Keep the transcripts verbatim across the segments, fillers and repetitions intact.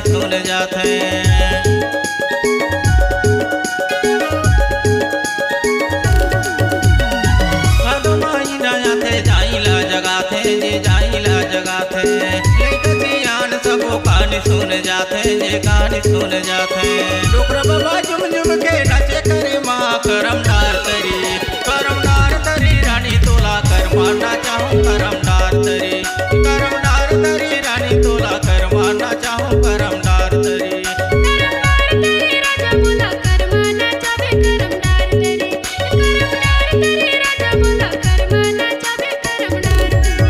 सुन जाथे। भादो महीना आथे, दाई ला जगाथे जी, दाई ला जगाथे। लइका सियान सबो कहानी सुन जाथे जी, कहानी सुन जाथे। डोकरा बबा झुम झुम के नाचे करे माँ करम डार तरी, करम डार तरी रानी तोला करम नचाहूँ करम डार तरी, करम डार तरी रानी तोला करम नचाहूँ करम डार तरी। करम डार तरी राजा मोला करम नचाबे करम डार तरी, करम डार तरी राजा मोला करम नचाबे करम डार तरी।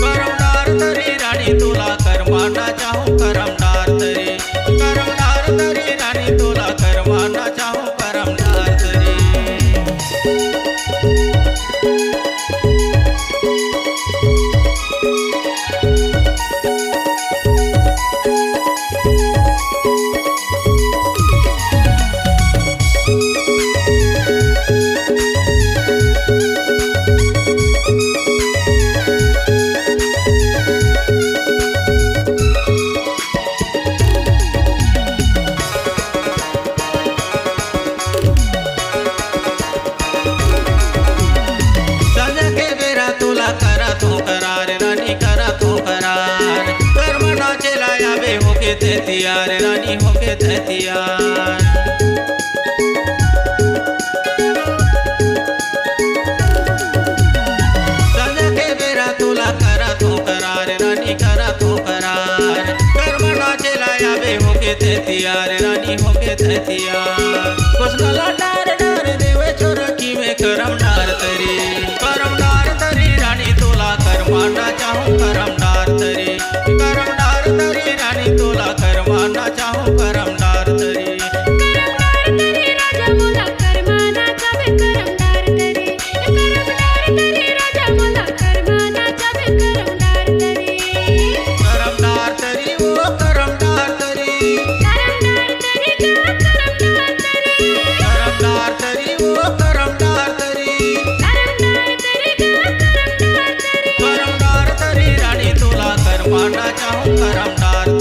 करम डार तरी रानी तोला करम नचाहूँ करम डार तरी, करम डार तरी रानी तोला करम नचाहूँ करम डार तरी। संझा के बेरा तोला करत हों करार, रानी करत हों करार। करम नाचे ला आबे होके तैं तियार, रानी होके तैं तियार। संझा के बेरा तोला करत हों करार, रानी करत हों करार। करम नाचे ला आबे होके तैं तियार, रानी होके तैं तियार। कोसना ला डार डार देवे चोरकी में करम डार तरी, करम डार तरी रानी तोला करम नचाहूँ करम डार तरी, करम डार तरी रानी तोला करम नचाहूँ करम डार तरी। करम डार तरी राजा मोला करम नचाबे करम डार तरी, करम डार तरी राजा मोला करम नचाबे करम डार तरी। करम डार तरी ओ करम डार तरी। करम डार तरी गा करम डार तरी। करम डार तरी ओ करम डार तरी। करम डार तरी गा करम डार तरी। करम डार तरी रानी तोला करम नचाहूँ करम डार